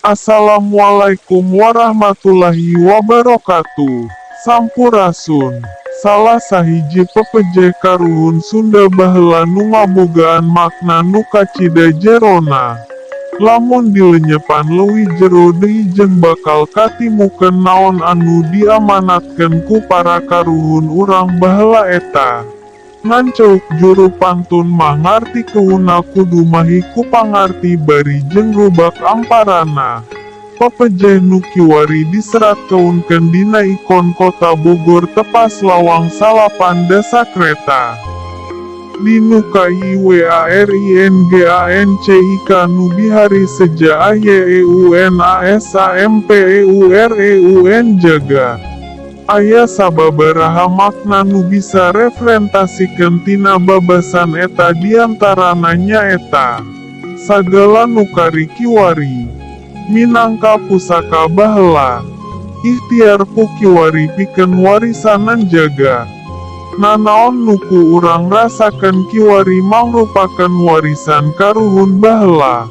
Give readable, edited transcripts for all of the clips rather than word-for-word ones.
Assalamualaikum warahmatullahi wabarakatuh. Sampurasun. Salah sahiji pepejeh karuhun Sunda baheula nu ngabogaan makna nu kacida jerona. Lamun dilenyepan leuwih jero deui jeung bakal katimukeun naon anu diamanatkeun ku para karuhun urang baheula eta. Ngan ceuk juru pantun mah ngartikeunna kudu mahi ku pangarti bari jeung rubak amparana. Pepejeh nu kiwari diseratkeunkeun dina ikon Kota Bogor tepas Lawang Salapan Dasakreta. Dinu KIWARINGANCIK nu bihari seja AYEUNASAMPEUREUN jaga. Aya sababaraha makna nu bisa referentasikeun tina babasan eta, diantarana nyaeta: Sagala nu kari kiwari minangka pusaka baheula. Ikhtiar ku kiwari pikeun warisanan jaga. Nanaon nu ku urang rasakeun kiwari mangrupakeun warisan karuhun baheula.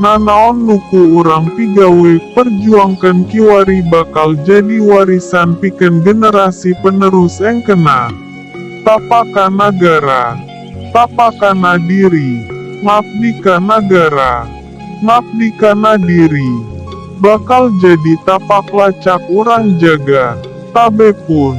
Nanaon nu ku urang pigawe perjuangkeun kiwari bakal jadi warisan pikeun generasi penerus engkena. Tapa ka nagara, tapa kana diri, ngabdi ka nagara, ngabdi kana diri, bakal jadi tapak lacak urang jaga. Tabe pun.